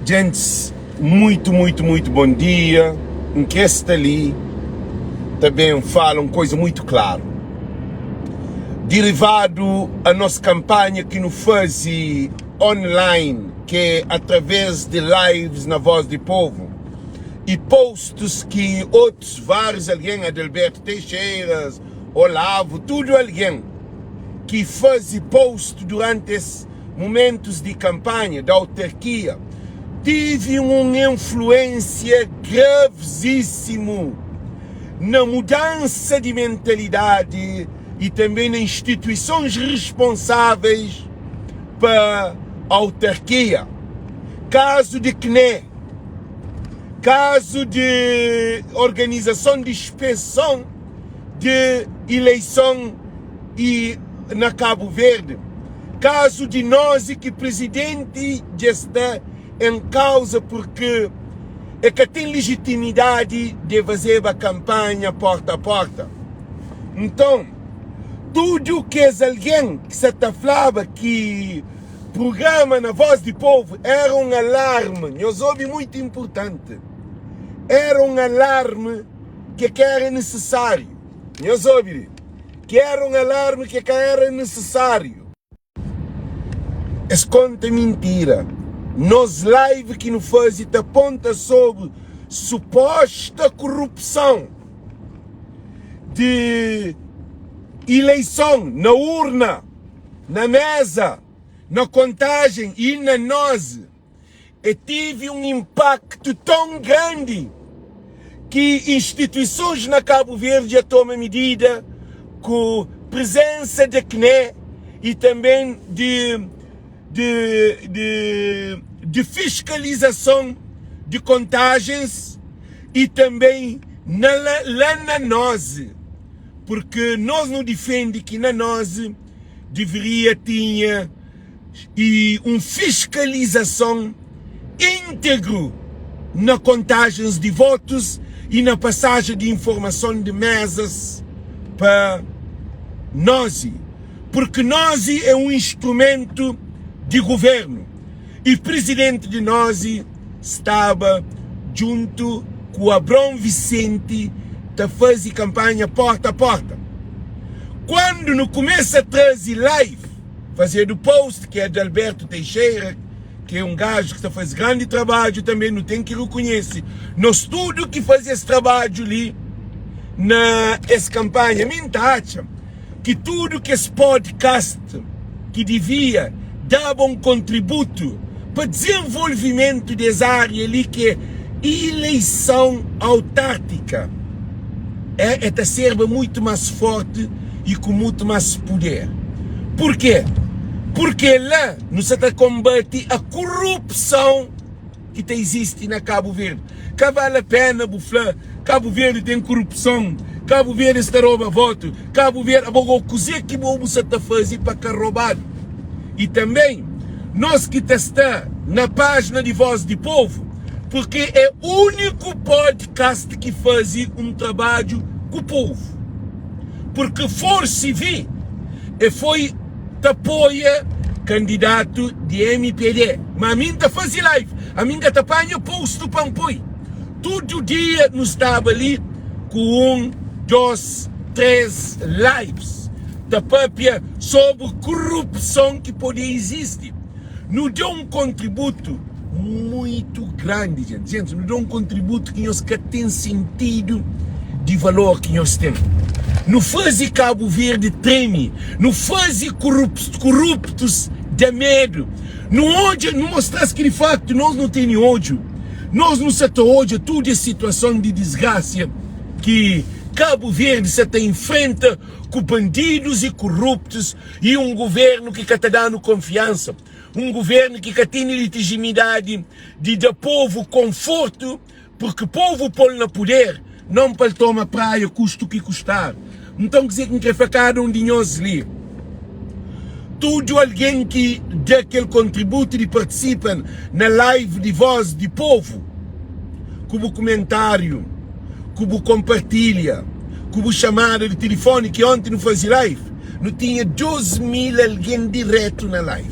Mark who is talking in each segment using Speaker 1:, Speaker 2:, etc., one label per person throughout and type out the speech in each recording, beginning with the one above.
Speaker 1: Djentis, muitu, muitu, muitu bon dia. N kre sta li ta ben fala un koiza muitu klaru. Dirivadu a nos kanpanha ki nu faze online, ke atraves di lives na Voz di Povu i postus ki otus várius algen, Adelberto Teixeiras, Olavo, tudu algen ki faze post duranti es mumentus di kanpanha di autarkia tive un influensia gravzisimu na mudansa di mentalidadi i tanbe na instituisons responsaveis pa autarkia. Kazu di CNE, kazu di organizason di inspeson di ileison i na Kabu Verdi, kazu di nozi ki prizidenti dja sta en kauza purki e ka ten lijitimidadi de fazeba kanpanha porta a porta. Nton, tudu kes algen ki sa ta flaba ki prugrama na Voz di Povu era un alarmi, nhos obi muitu inpurtanti, era un alarmi ke ka era nisisáriu. Nhos obi li, ki era un alarmi ke ka era nisisáriu. Es konta mintira. Nos live ki nu faze ta ponta sobri suposta korupson di ileison na urna, na meza, na kontajen i na nos. E tive un inpaktu ton grandi ki instituisons na Kabu Verdi dja toma midida ku prezensa di CNE i tanben di di di di fiskalizason di kontajens i tanben na la na nos purki nos nu difendi ki na nos deveria tinha i un fiskalizason íntegru na kontajens di votus i na pasajen di informason di mezas pa nozi, purki nozi é un instrumentu di guvernu i prizidenti di nozi staba djuntu ku Abraon Vicente ta fazi kanpanha porta a porta. Kuandu nu kumesa trazi live. Fazedu post ki é Adalberto Teixeira ki é um gajo ki ta faze grande trabadju também nu tem ki reconhece nos tudo ki faze es trabadju li na es campanha mi nta atxa ki tudo kes podcast ki divia daba um contributo pa desenvolvimento des área li ki é ileição autártica é ta serba muito mas forte i ku mutu más puder. Purkê? Purkê la nu sa ta konbate a kurupson ki ta izisti na Kabu Verdi. Ka vale a pena bu fla Kabu Verdi ten kurupson, Kabu Verdi es ta roba votu, Kabu Verdi. Abo go kuzê ki bo bu sa ta faze pa ka robadu? I tanben nos ki ta sta na pájina di Voz di Povu, purkê é úniku podcast ki faze un trabadju ku povu. Purki forsi vi e foi ta poia kandidatu di mpd. Ma ami N ta fazi live, ami N ka ta panha postu pa N poi. Tudu dia nu staba li ku un, dos, tres lives ta papia sobri kurupson ki pode izisti. Nu da un kontributu muitu grandi, jenti. Jenti, nu da un kontributu ki nhos ka ten sentidu di valor ki nhos ten. Nu faze Kabu Verdi treme, nu faze koruptus da medu. Nu odja, nu mostra-s ki di faktu nos nu tene odju. Nos nu sa ta odja tudu es situason di disgrasia ki Kabu Verdi sa ta infrenta ku bandidus i koruptus i un guvernu ki ka ta da-nu konfiansa, un guvernu ki ka tene litijimidadi di da povu konfortu, purki povu pô-l na puder, non pa el toma praia kustu ki kustar. Nton, kuzê ki N krê fla kada un di nhos li? Tudu algen ki da kel kontributu di partisipa na live di Voz di Povu, ku bu kumentáriu, ku bu konpartilha, ku bu xamada di tilifoni, ki onti nu faze live, Nu tinha 2000 algen diretu na live.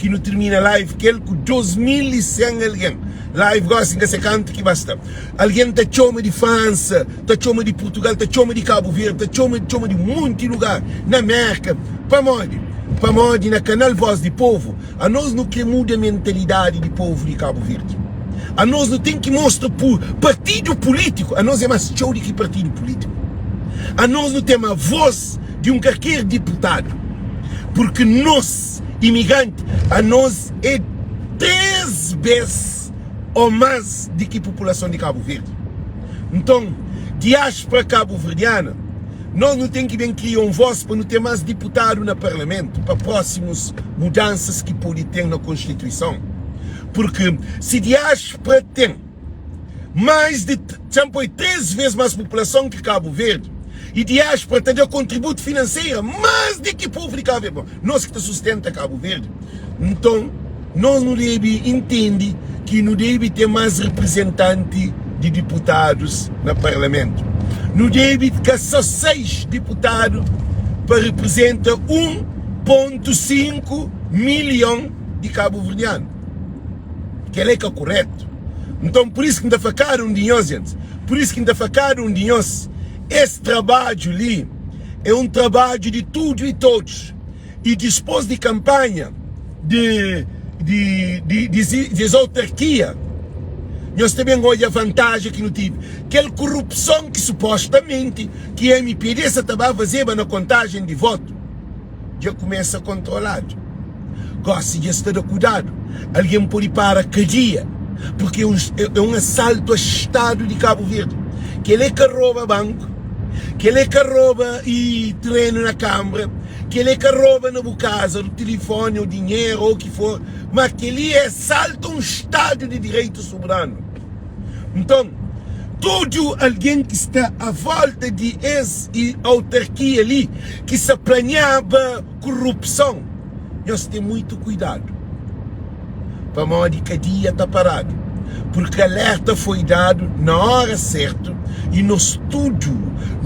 Speaker 1: ki nu tirmina live kel ku 2100 algen. Live gosi nka se kantu ki ba sta. Algen ta txoma di Fransa, ta txoma di Purtugal, ta txoma di Kabu Verdi, ta txoma txoma di munti lugar na Merka. Pamodi? Pamodi na kanal Voz di Povu anos nu kre muda mentalidadi di povu di Kabu Verdi. Anos nu ten ki mostra pu partidu pulitiku anos é mas txeu di ki partidu pulitiku. Anos nu ten ma voz di un karker diputadu purki nos imigranti anos é 3 bes o mas di ki populason di Kabu Verdi. Nton, diaspra kabuverdiana, nos nu ten ki ben kria un voz pa nu ten mas diputadu na parlamentu pa prosimus mudansas ki podi ten na konstituison. Purki si diaspra ten mais di, txan poi 3 vez mas populason ki Kabu Verdi y diaspra ta da kontributu finanseira mas di ki povu di Kabu Verdi, nos ki ta sustenta Kabu Verdi, nton nos nu debe intende ki nu debe ten mas reprezentanti di diputadus na parlamentu. Nu debe ka so 6 diputadu pa reprezenta 1.5 milhon di kabuverdianu. Kel-la é ka kuretu. Nton, pur isu ki N ta fla kada un di nhos, gentis, pur isu ki N ta fla kada un di nhos, es trabadju li é un trabadju di tudu i todos. I dispôs di kanpanha di di di di es autarkia, nhos ta ben odja vantaja ki nu tivi. Kel kurupson ki supostamenti ki mpd sa ta ba fazeba na kontajen di votu, dja kumesa kontroladu. Gosi dja sta da kudadu. Algen pode para kadia, purki é un asaltu a Stadu di Kabu Verdi. Kel é ka roba banku, kel é ka roba terenu na kanbra, kel é ka roba na bu kaza, tilifoni ô dinheru ô ki for, ma kel-li é asaltu a un Stadu di direitu soberanu. Nton, tudu algen ki sta a volta di es autarkia li ki sa planiaba kurupson, nhos ten muitu kuidadu, pamodi kadia ta paradu, purki alerta foi dadu na ora sertu i nos tudu,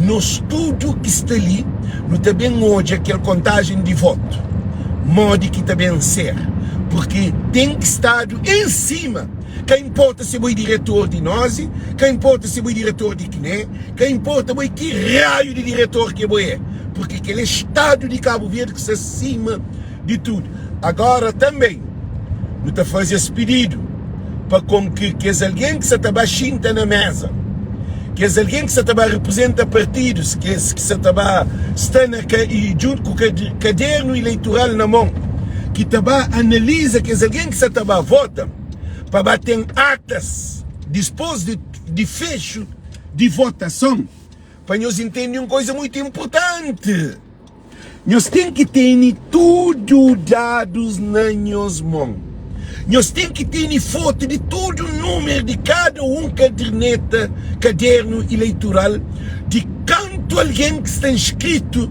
Speaker 1: nos tudu ki sta li, nu ta ben odja kel kontajen di votu, modi ki ta ben ser, purki ten ki stadu en sima. Ka inporta si bo é diretor di Nozi, ka inporta si bo é diretor di Kne, ka inporta bo é ki raiu di diretor ki bo é, purki kel é Stadu di Kabu Verdi ki sta sima di tudu. Agora tanbe nu ta faze es pididu pa kon ki kes algen ki sa ta ba xinta na meza, kes algen ki sa ta ba reprezenta partidus, kes ki sa ta ba sta na ka i djuntu ku kadernu ileitural na mon, ki ta ba analiza kes algen ki sa ta ba vota, pa ba ten atas dispôs di fexu di votason, pa nhos intende un koisa muitu inpurtanti, nhos ten ki tene tudu dadus na nhos mon, nhos ten ki tene fotu di tudu númeru di kada un kaderneta, kadernu ileitural, di kantu algen ki sta nskritu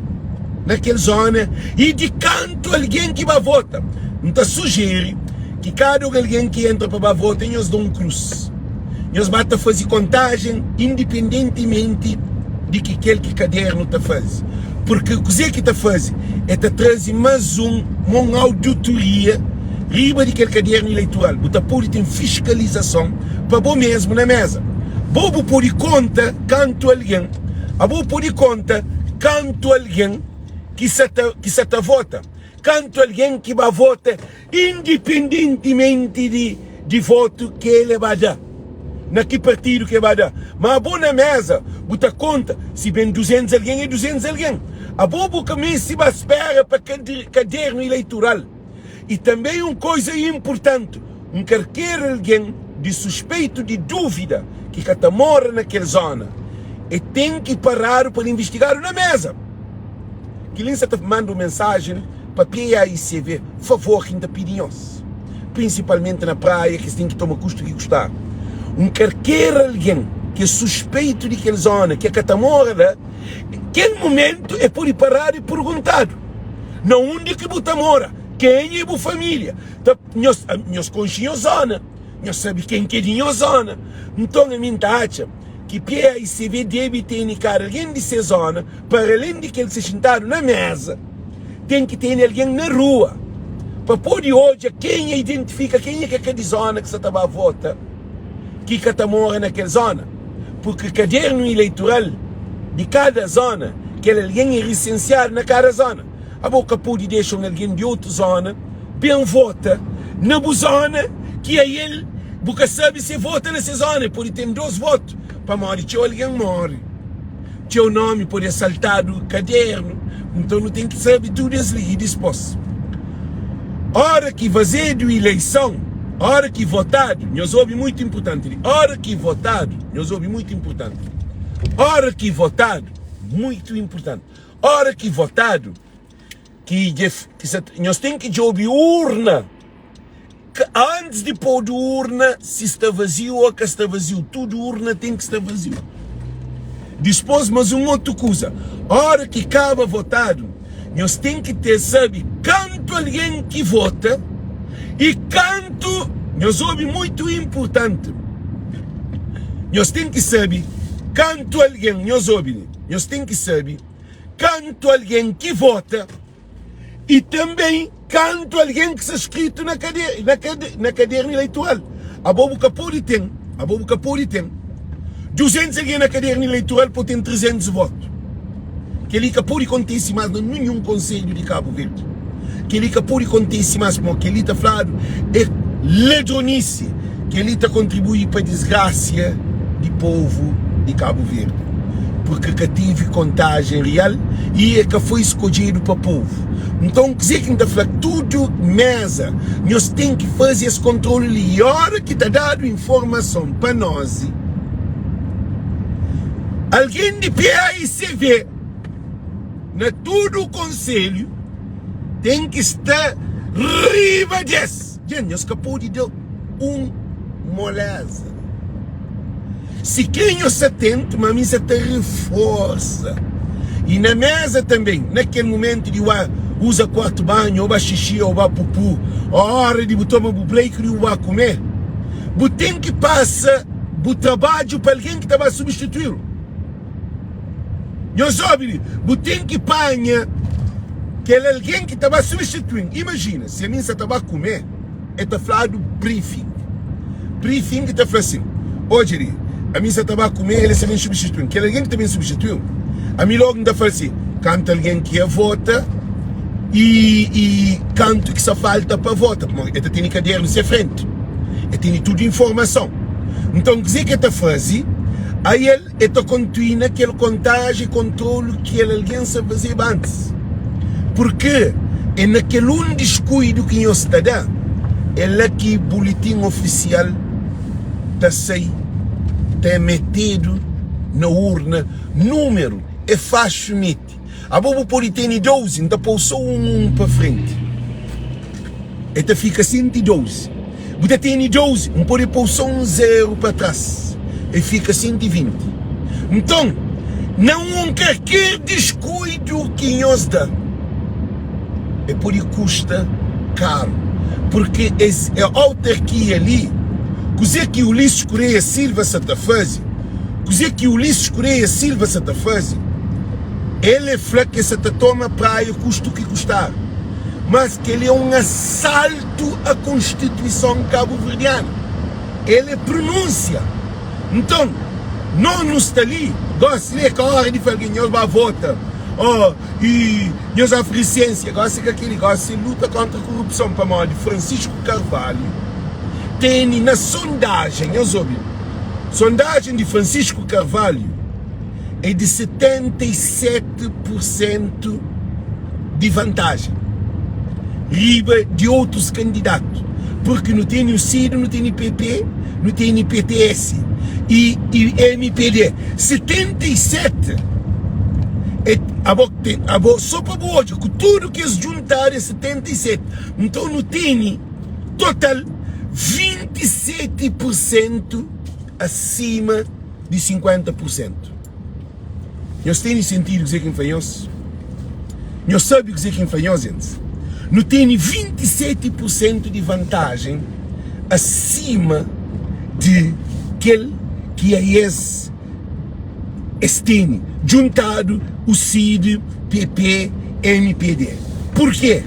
Speaker 1: na kel zona i di kantu algen ki ba vota. N ta sujeri Ki kada un algen ki entra pa ba vota nhos da un krus. Nhos ba ta faze kontajen indipendentimenti di ki kel ki kadernu ta faze. Purki kuze ki ta faze e ta traze mas un mon auduturia riba di kel kadernu ileitural. Bu ta pode ten fiskalizason pa bo mesmu na meza. Bo bu pode konta kantu algen abo pode konta kantu algen ki sa ta ki sa ta vota, kantu algen ki ba vota. Indipendentimenti di di votu ki el ba da, na ki partidu ki el ba da. Ma abo na meza bu ta konta, si ben 200 algen é 200 algen. Abo bu ka meste ba spera pa kadernu ileitural. I tanbe un koiza inpurtanti, un karker algen di suspeitu di duvida ki ka ta mora na kel zona, e ten ki paradu pa el investigadu na meza. Kel-li N sa ta manda un mensajen pa PAICV, favor ki N ta pidi nhos, prinsipalmenti na Praia, ki es ten ki toma kustu ki kustar. Un karker algen ki é suspeitu di kel zona, ki é ka ta mora la, kel mumentu e pode paradu i purguntadu, Na undi ki bu ta mora? Kenha é bu família? Ta, nhos, nhos konxe nhos zona, nhos sabe ken ki é di nhos zona. Nton, ami N ta atxa ki PAICV debe tene kada algen di se zona, para alén di kel ki sta xintadu na meza, ten ki tene algen na rua. Pa pode odja kenha, identifika kenha ki é ka di zona ki sa ta ba vota, ki ka ta mora na kel zona. Purki kadernu ileitural di kada zona, kel algen é risensiadu na kada zona. Abo ka pode dexa un algen di otu zona ben vota na bu zona ki ael bu ka sabe si e vota na se zona. E pode ten dos votu pamodi txeu algen more. Txeu nomi pode asaltadu kadernu, nton nu ten ki sabe tudu es li. I dispos, ora ki fazedu ileison, ora ki votadu, nhos obi muitu inpurtanti li, ora ki votadu, nhos obi muitu inpurtanti, ora ki votadu, muitu inpurtanti, ora ki votadu, ki dja, ki sa, nhos ten ki djobe urna. Ka antis di podu urna si sta vaziu o ka sta vaziu, tudu urna ten ki sta vaziu. Dispos mas un otu kuza, ora ki kaba votadu, nhos ten ki ter sabi kantu algen ki vota i kantu, nhos obi muitu inpurtanti, nhos ten ki sabi kantu algen, nhos obi li, nhos ten ki sabi kantu algen ki vota. I tanbê kantu algen ki sta skritu na na kadernu ileitoral. Abo bu ka pode ten, abo bu ka pode ten 200 algen na kadernu ileitoral pa bu ten 300 votu. Kel-li ka pode kontise más na ninhun konselhu di Kabu Verdi. Kel-li ka pode kontise más pamodi kel-li ta fladu é ladronisi. Kel-li ta kontribui pa disgrasia di povu di Kabu Verdi, purki ka tevi kontajen real y e ka foi skodjedu pa povu. Nton, kuzê ki N ta fla tudu meza, nhos ten ki faze es kontrolu li y ora ki ta dadu informason pa nos, algen di PAICV na tudu konselhu ten ki sta riba des. Dja nhos ka pode da un moleza. Si kre nhos sta atentu, ma mi sa ta reforsa. I na meza tanben, na kel mumentu di ba uza kuartu banhu, o ba xixi, o ba pupu, o ora di bu toma bu break di bu ba kume, bu ten ki pasa bu trabadju pa algen ki ta ba substitui-l. Nhos obi li, bu ten ki panha kel algen ki ta ba substitui-m. Imajina, si ami N sa ta ba kume, e ta fladu briefing. Briefing ta fla sin, Odja li, ami N sa ta ba kume, el sa ben substitui-m. Kel algen ki ta ben substitui-m, ami logu N ta fla si, kantu algen ki e vota i i kantu ki sa falta pa vota, pamodi e ta tene kadernu se frenti, e tene tudu informason. Nton, kuzê ki e ta faze? Ael. E ta kontinua kel kontaji i kontrolu ki kel algen sa fazeba antis. Purkê é na kel un diskuidu ki nhos ta da, é la ki bulitin ofisial ta sai, ta metedu na urna númeru. É faxi mete. Abo bu pode tene 12, N ta pô-u sô un un pa frenti. E ta fika 112. Bu ta tene 12, N pode pô-u sô un zeru pa tras. E fika 120. Nton, na un kalker diskuidu ki nhos da, e pode kusta karu. Purki es autarkia li, kuzê ki Ulisses Correia Silva sa ta faze, Kuzê ki Ulisses Correia Silva sa ta faze? El e fla ke sa ta toma Praia kustu ki kustar, mas kel-li é un asaltu a Konstituison kabuverdiana. El e prunúnsia. Nton, nos nu sta li, gosi li é ka óra di fla algen nhos ba vota ó i nhos ofrese siênsia. Gosi é ka kel-li, gosi é luta kóntra korupson pamodi Francisco Carvalho tene na sondajen, nhos obi, Sondajen di Francisco Carvalho é di 77 pur sentu di vantajen riba di otus kandidatu, purki nu tene o CID, nu tene PP, nu tene PTS i MPD. 77 é abo abo so pa bu odja ku tudu kes djuntadu é 77. Nton nu tene. Total, 27 pur sentu asima di 50 pur sentu. Nhos tene sentidu kuzê ki N fla nhos? Nhos sabe kuzê ki N fla nhos, gentis? Nu tene 27 pur sentu di vantajen asima di kel ki aes es tene, djuntadu UCID, PP, MPD. Purkê?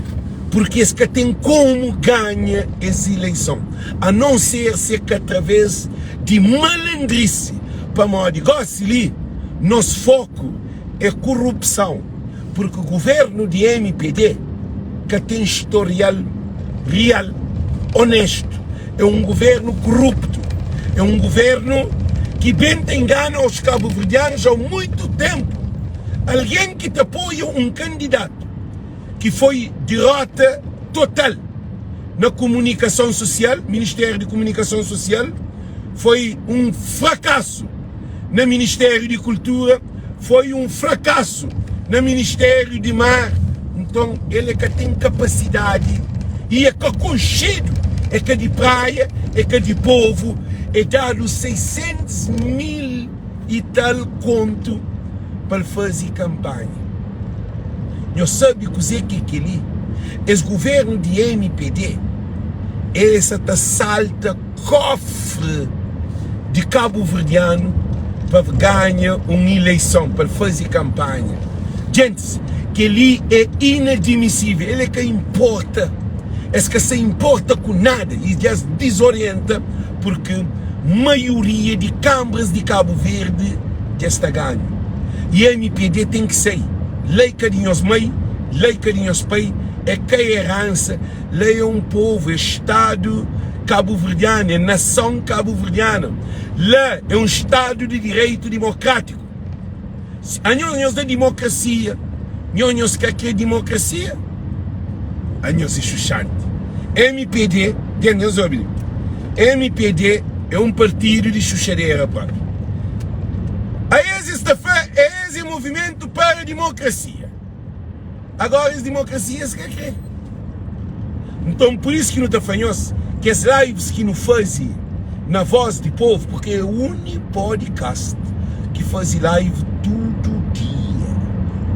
Speaker 1: Purki es ka ten komu ganha es ileison, a non ser se ka através di malandrisi, pamodi gosi li nos foku é kurupsãu, purki guvernu di mpd ka ten storial rial, onestu, é un guvernu kuruptu, é un guvernu ki ben ta ingana os kabuverdianus há muitu tenpu. Algen ki ta apoia un kandidatu ki foi derota total na komunikason sosial, Ministériu di Komunikason Sosial foi un frakasu na Ministériu di Kultura, foi un frakasu na Ministériu di Mar, nton el é ka ten kapasidadi y é ka konxedu, é ka di praia, é ka di povu, é dadu 600 mil y tal kontu pa el faze kanpanha. Nhos sabe kuzê ki é kel-li? Es govérnu di mpd, el sa ta salta kofri di kabuverdianu pa ganha un ileison, pa el faze kanpanha. Gentis, kel-li é inadmisível. El é ka inporta, es ka sa inporta ku nada y dja es dizorienta purki maioria di kanbras di Kabu Verdi dja sta ganhu y mpd ten ki sai. Lei ka di nhos mai, lei ka di nhos pai, é ka eransa, lei é un povu, é stadu kabuverdianu, é nason kabuverdiana. La é un stadu di direitu dimokrátiku. Anhos nhos da dimokrasia, nho nhos ka kre dimokrasia? Anhos é xuxanti. Mpd, gen nhos obi li, mpd é un partidu di xuxadera propi. A es es ta fla es é movimentu para dimokrasia. Agora es dimokrasia es ka kre. Nton pur isu ki nu ta fla nhos kes lives ki nu fazi na voz di povo, porque é uni podcast ki fazi live tudu dia,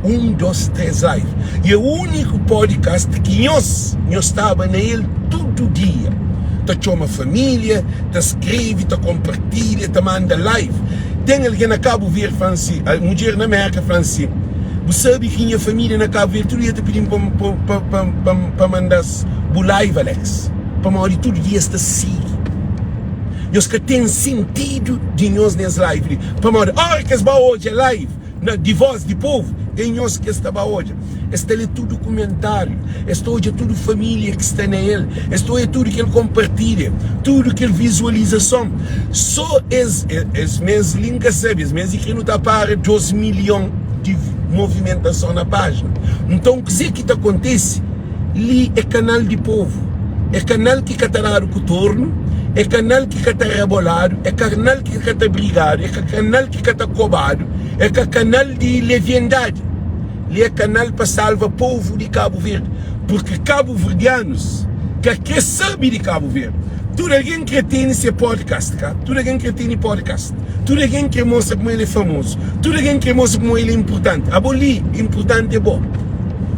Speaker 1: 1, 2, 3 live, e é uniku podcast ki nhos nhos staba na el tudu dia, ta txoma familia, ta skrevi, ta konpartilha, ta manda live. Ten algen na Kabu Verdi fla-m si, mudjer na Merka fla-m si, Bu sabe ki nha família na Kabu Verdi tudu dia ta pidi-m pa manda-s bu live, Alex, pamodi tudu dia es ta sigi. Nhos ka ten sintidu di nhos nes live li, pamodi ora ki es ba odja live na di voz di povu, é nhos ki es ta ba odja. Es ta lé tudu kumentáriu, es ta odja tudu família ki sta na el, es ta odja tudu ki el konpartilha, tudu kel vizualizason. Sô es, es mês li N ka sabe, es mês li ki nu ta para 2 milhon di movimentason na pájina. Nton, kuzê ki ta kontise li é kanal di povu, é kanal ki ka ta dadu ku tornu, é kanal ki ka ta raboladu, é kanal ki ka ta brigadu, é ka kanal ki ka ta kobadu, é ka kanal di leviandadi. Li é kanal pa salva povu di Kabu Verdi, purki kabuverdianus ka kre sabe di Kabu Verdi. Tudu algen kre tene se podcast, ka? Tudu algen kre tene podcast. Tudu algen kre mostra kuma el é famozu. Tudu algen kre mostra kuma el é inpurtanti. Abo li, inpurtanti é bo.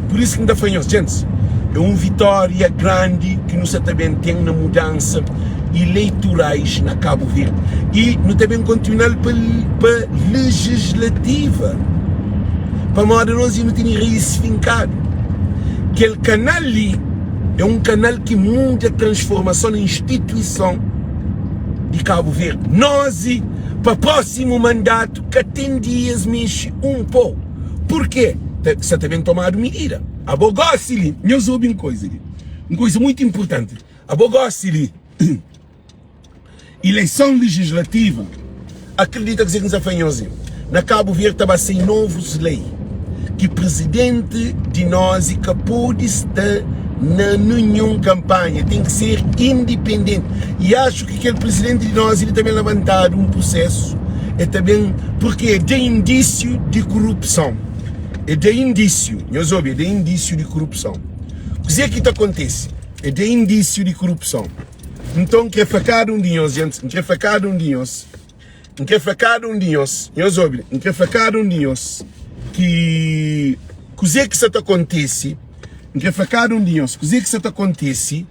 Speaker 1: Pur isu ki N ta fla nhos, djentis, é un vitória grandi ki nu sa ta ben ten na mudansa ileiturais na Kabu Verdi. I nu ta ben kontinua-l pa pa lejislativa. Pamodi anos dja nu tene rais finkadu. Kel kanal li é un kanal ki muda transformason na instituison di Kabu Verdi. Nos pa prósimu mandatu ka ten dias mexe un po. Purkê? Sa ta ben tomadu midida. Abo gósi li, nhos obi un koisa li, un koisa muitu inpurtanti. Abo gósi li, ileison lejislativa, akredita kuzê ki N sta fla nhos li, na Kabu Verdi ta ba sai novus lei ki prizidenti di nos ka pode sta na ninhun kanpanha, ten ki ser indipendenti. I axu ki kel prizidenti di nos li ta ben labantadu un prusesu, el ta ben, purki el da indísiu di kurupson, el da indísiu, nhos obi, el da indísiu di kurupson. Kuzê ki ta kontise? El da indísiu di kurupson. Nton, N krê fla kada un di nhos, gentis, N krê fla kada un di nhos, N krê fla kada un di nhos, nhos obi li, N krê fla kada un di nhos ki kuzê ki sta ta kontise, N krê fla kada un di nhos kuzê ki sta ta kontise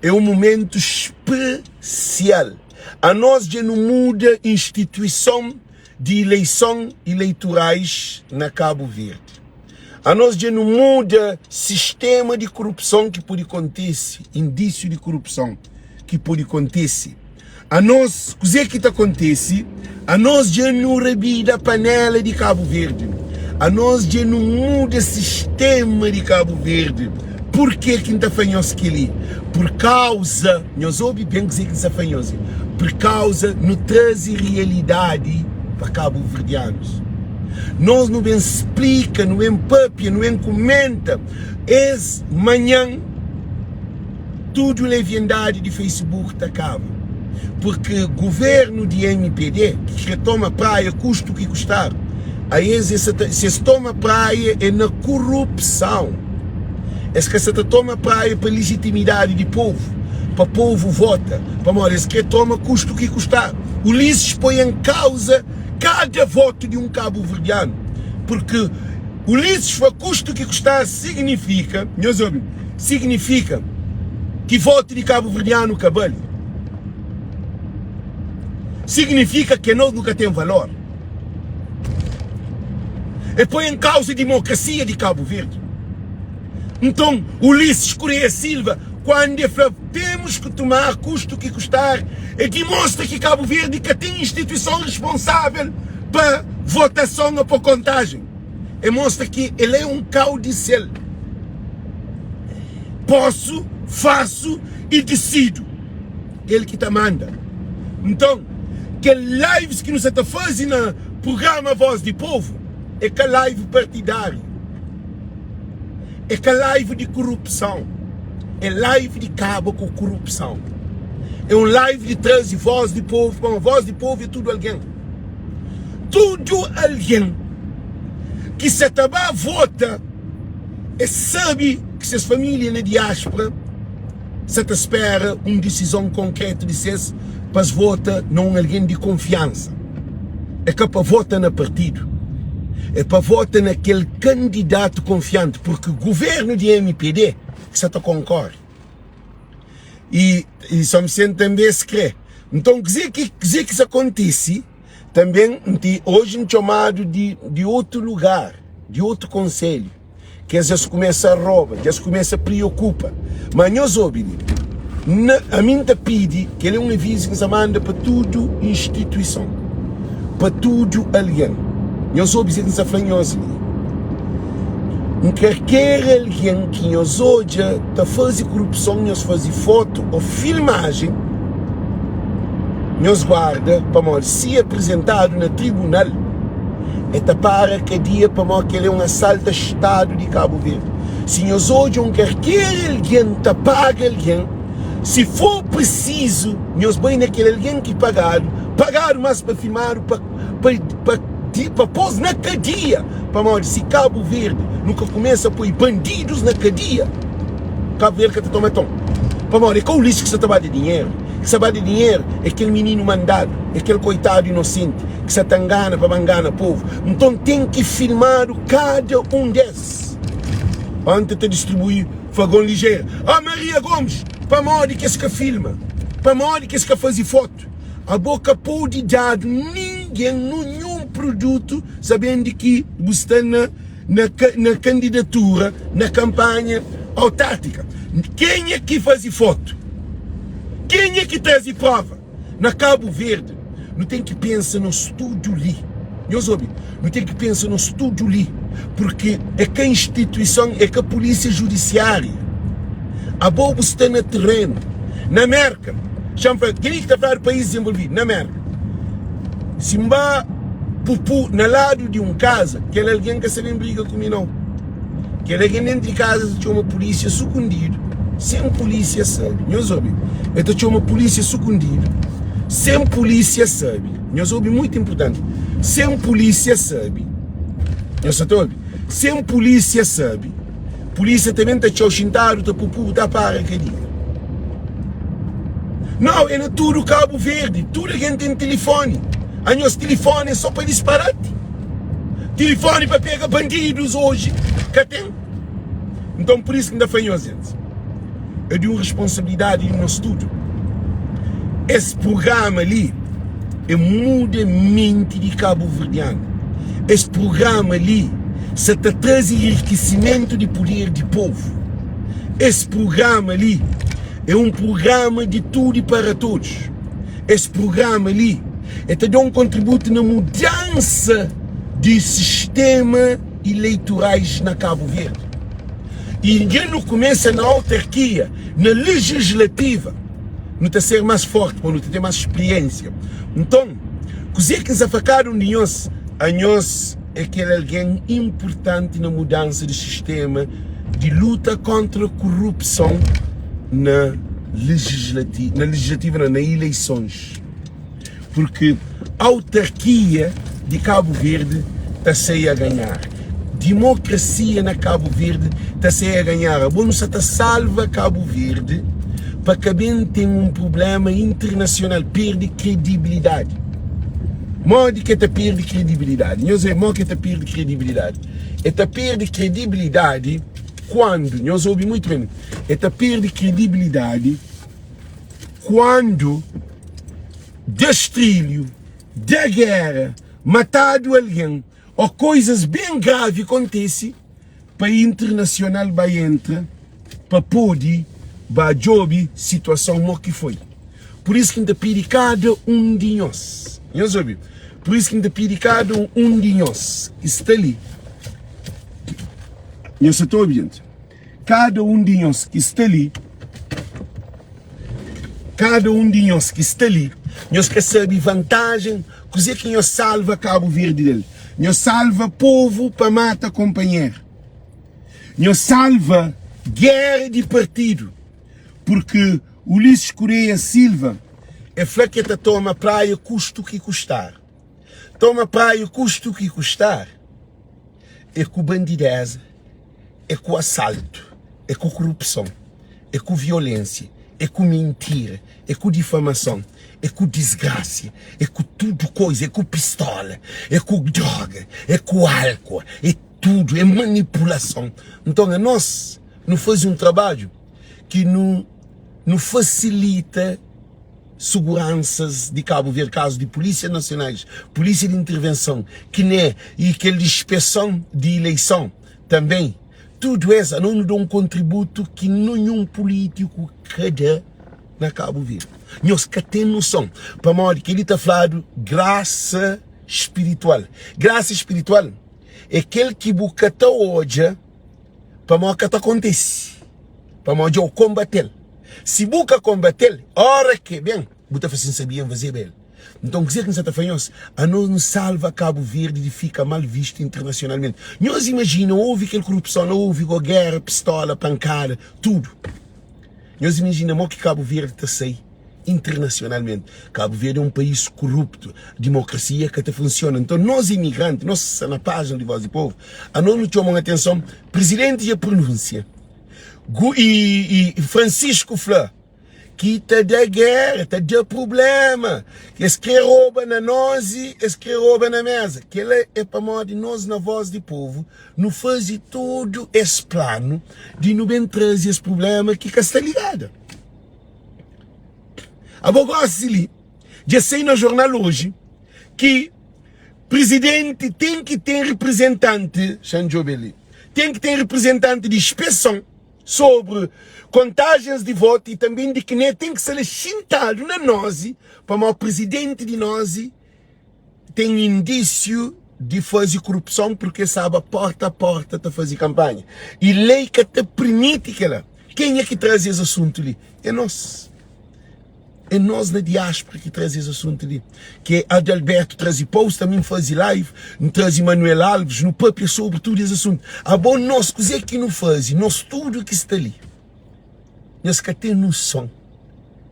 Speaker 1: é un momentu spesial. Anos dja nu muda instituison di ileison ileiturais na Kabu Verdi. Anos dja nu muda sistema di korupson ki pode kontise, indísiu di korupson ki pode kontise. Anos, kuzê ki ta kontise? Anos dja nu rabida panela di Kabu Verdi. Anos dja nu muda sistema di Kabu Verdi. Purkê ki N ta fla nhos kel-li? Pur kauza, nhos obi ben kuzê ki N sta fla nhos li, pur kauza nu traze rialidadi pa kabuverdianus. Nos nu ben splika, nu ben papia, nu ben kumenta es manhan tudu leviandadi di Facebook ta kaba. Purki guvernu di mpd ki kre toma praia kustu ki kustar, a es es sa ta, si es toma praia é na kurupsãu. Es ka sa ta toma praia pa lijitimidadi di povu, pa povu vota, pamodi es kre toma kustu ki kustar. Ulisses poi en kauza kada votu di un kabuverdianu, purki Ulisses fla kustu ki kustar signifika, nhos obi, signifika ki votu di kabuverdianu ka bali, signifika ke nos nu ka ten valor. E poi en kauza dimokrasia di Kabu Verdi. Nton, Ulisses Correia Silva, kuandu e fla temos que tomar custo que custar, e dimostra ki Kabu Verdi ka ten instituison responsável pa votason o pa kontajen. E mostra ki el é un kau di sel. Posu, fasu y disidu. El ki ta manda. Nton, kel lives ki nu sa ta faze na prugrama Voz di Povu é ka live partidáriu. É ka live di kurupson. É live di kaba ku kurupson. É un live di traze voz di povu, pamodi voz di povu é tudu algen. Tudu algen ki sa ta ba vota, es sabe ki ses família na diáspora sa ta spera un disizon konkretu di ses pa es vota na un algen di konfiansa. É ka pa vota na partidu, é pa vota na kel kandidatu konfianti, purki guvernu di mpd ki sa ta konkore i i São Vicente tanbe es kre. Nton kuze ki kuze ki sa kontisi tanbe nti oji N txomadu di di otu lugar, di otu konselhu. Kes dja-s kumesa roba, dja-s kumesa priokupa. Ma nhos obi li, na, ami N ta pidi, kel é un avizu ki N sta manda pa tudu instituison, pa tudu algen. Nhos obi kuzê ki N sta fla nhos li. N karker algen ki nhos odja ta faze korupson, nhos faze fotu ô filmajen, nhos guarda, pamodi si aprizentadu na tribunal, E ta para kadia pamó kel é un asaltu a stadu di Kabu Verdi. Si nhos odja un karker algen ta paga algen, si for prisizu nhos bai na kel algen ki pagadu, pagadu mas pa filmadu pa pa pa pa pos na kadia, pamodi si Kabu Verdi nu ka kumesa poi bandidus na kadia, Kabu Verdi ka ta toma ton. Pamodi é ka Ulisses ki sa ta ba da dinheru, ki sa ba da dinheru é kel mininu mandadu, é kel koitadu inosenti. ki sa ta ngana pa ba ngana povu. Nton ten ki filmadu kada un des. Onti ta distribui fagon lijeru. Oh Maria Gomes, pamodi ki es ka filma? Pamodi ki es ka fazi fotu? Abo ka podi dadu ningen nunhun produtu sabendi ki bu sta na na na kandidatura na kanpanha autártika. Kenha ki fazi fotu? Kenha ki trazi prova? Na Kabu Verdi, nu ten ki pensa nos tudu li. Nhos obi, nu ten ki pensa nos tudu li, purki é ka instituison, é ka pulísia judisiária. Abo bu sta na terenu. Na Mérka, xa-m fla, kel-li ki ta fladu país dizenvolvidu, na Mérka, si N ba pupu na ladu di un kaza, kel algen ka sta ben briga ku mi, nau. Kel algen dentu di kaza ta txoma pulísia sukundidu, sen pulísia sabe. Nhos obi, el ta txoma pulísia sukundidu, sen pulísia sabe. Nhos obi, mutu inpurtanti, sen pulísia sabe. Nhos sa ta obi? Sen pulísia sabe. Pulísia ta ben ta txau xintadu ta pupu, ta para kadia. Nau, é na tudu Kabu Verdi, tudu algen ten tilifoni. Anhos tilifoni é so pa disparati. Tilifoni pa pega bandidus oji ka ten. Nton pur isu ki N ta fla nhos gentis, é di un responsabilidadi di nos tudu. Es prugrama li é muda menti di kabuverdianu. Es prugrama li. sa ta traze enrikisimentu di puder di povu. Es prugrama li é un prugrama di tudu i para todos. Es prugrama li é ta da un kontributu na mudansa di sistema ileiturais na Kabu Verdi. I dja nu kumesa na autarkia, na lejislativa, nu ta ser más forti, pamodi nu ta ten más spriensia. Nton, kuzê ki N sa fla kada un di nhos, anhos é kel algen inpurtanti na mudansa di sistema di luta kóntra korupson na lejislativa, na ileisons. Purki autarkia di Kabu Verdi ta sai a ganhar. Dimokrasia na Kabu Verdi ta sai a ganhar. Abo nu sa ta salva Kabu Verdi pa ka ben ten un prublema internasional, perde kredibilidadi. Modi ki e ta perde kredibilidadi? Nhos obi, modi ki e ta perde kredibilidadi? E ta perde kredibilidadi kuandu, nhos obi muitu ben, e ta perde kredibilidadi kuandu destrilhu, da géra, matadu algen ô koizas ben gravi kontise, pa internasional ba entra pa pode ba djobe situason mo ki foi. Pur isu ki N ta pidi kada un di nhos, nhos obi, pur isu ki N ta pidi kada un di nhos ki sta li, nhos sa ta obi, jenti? Kada un di nhos ki sta li, kada un di nhos ki sta li, nhos ka sabe vantajen, kuzê ki nhos salva Kabu Verdi del. Nhos salva povu pa mata konpanheru. Nhos salva géra di partidu, purki Ulisses Correia Silva e fla ki e ta toma Praia kustu ki kustar. Toma Praia kustu ki kustar é ku bandideza. É ku asaltu, é ku korupson, é ku violénsia, é ku mintira, é ku difamason, é ku disgrasia, é ku tudu koiza, é ku pistola, é ku droga, é ku álkua, é tudu, é manipulason. Nton, anos nu faze un trabadju ki nu nu fasilita. Suguransas di Kabu Verdi, kazu di Pulísia Nasionais, Pulísia di Intervenson, KNE y kel di Inspeson di Ileison tanben, tudu es anos nu da un kontributu ki ninhun pulítiku ka da na Kabu Verdi. Nhos ka ten noson pamodi kel-li ta fladu grasa spiritual. Grasa spiritual é kel ki bu ka ta odja pamodi ka ta kontise. Pamodi dja-u konbate-l. Si bu ka konbate-l, óra ki e ben, bu ta fla si, N sabia, N fazeba el. Nton, kuzê ki N sa ta fla nhos? Anos nu salva Kabu Verdi di fika mal vistu internasionalmenti. Nhos imajina, ovi kel korupson la, ovi go géra, pistola, pankada, tudu. Nhos imajina mo ki Kabu Verdi ta sai internasionalmenti. Kabu Verdi é un país koruptu, dimokrasia ka ta funsiona. Nton, nos imigranti, nos ki sta na pájina di Voz di Povu, anos nu txoma un atenson. Prizidenti dja prunúnsia. Gu i, i Francisco fla ki ta da guerra, ta da problema. Es kre roba na nós i es kre roba na mesa. Kela é pamodi nós na Voz di Povo nu faze tudu es planu di nu ben traze es problema ki ka sta ligada. Abo gosi li dja sai na jornal oji ki Presidenti ten ki ten reprezentanti, xa-m djobe li, ten ki ten reprezentanti di inspeson sobri kontajens di votu i tanben di kne ten ki sta la xintadu na nozi pamodi presidenti di nozi ten indisiu di faze korupson purki el staba porta a porta ta faze kanpanha i lei ka ta pirmiti kela. Kenha ki traze es asuntu li? É nos. É nos na diáspora ki traze es asuntu li. Ke Adalberto traze post, ami N faze live, N traze Manuel Alves, nu papia sobri tudu es asuntu. Abo nos, kuzê ki nu faze? Nos tudu ki sta li, nhos ka ten noson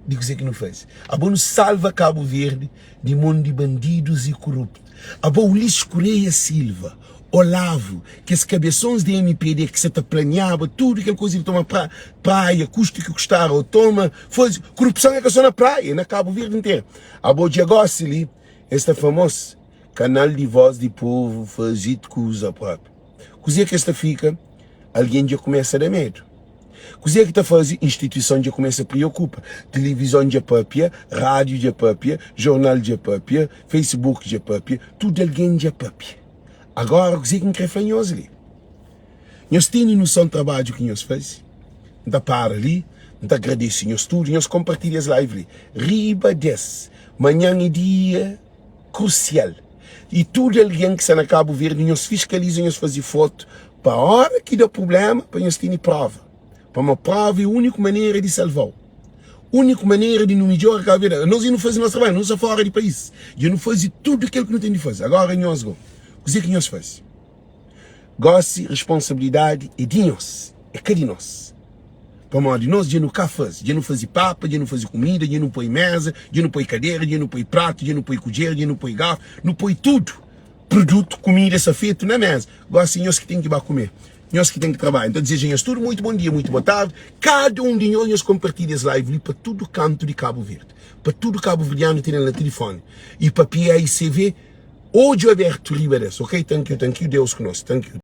Speaker 1: di kuzê ki nu faze. Abo nu salva Kabu Verdi di mon di bandidus i koruptu. Abo Ulisses Correia Silva, Olavo, kes kabesons di mpd ki sa ta planiaba tudu kel kuza di toma praia, kustu ki kustaba o toma, faze, korupson é ka so na praia, é na Kabu Verdi interu. Abo dja gosi li, es ta fla mos, kanal di voz di povu faze kuza propi. Kuze ki es ta fika? Algen dja kumesa da medu. Kuzê ki ta faze? Instituison dja kumesa priokupa. Tilivizon dja papia, rádiu dja papia, jornal dja papia, Facebook dja papia, tudu algen dja papia. Agora kuzê ki N krê fla nhos li? Nhos tene noson trabadju ki nhos faze? N ta para li, N ta agradese nhos tudu. Nhos konpartilha es live li riba des. Manhan é dia krusial i tudu algen ki sta na Kabu Verdi nhos fiskaliza, nhos faze fotu pa ora ki da prubléma pa nhos tene prova. Pamodi prova é úniku manera di salva-u. Úniku manera di nu midjora Kabu Verdi. Anos dja nu faze nos trabadju, nu sta fora di país. Dja nu faze tudu kel ki nu ten di faze. Agora nhos go, kuzê ki nhos faze? Gósi responsabilidadi é di nhos, é ka di nos. Pamodi nos dja nu ka faze. Dja nu faze papa, dja nu faze kumida, dja nu poi méza, dja nu poi kadera, dja nu poi pratu, dja nu poi kudjer, dja nu poi garfu, nu poi tudu. Produtu, kumida sta fetu na méza. Gósi nhos ki ten ki ba kume. Nhos ki ten ki trabadja. N ta dizeja nhos tudu muitu bon dia, muitu bo tardi. Kada un di nhos, nhos konpartilha es live li pa tudu kantu di Kabu Verdi. Pa tudu kabuverdianu tene-l na tilifoni. I pa PAICV, odju abertu riba des, ok? Thank you, thank you. Deus ku nos. Thank you.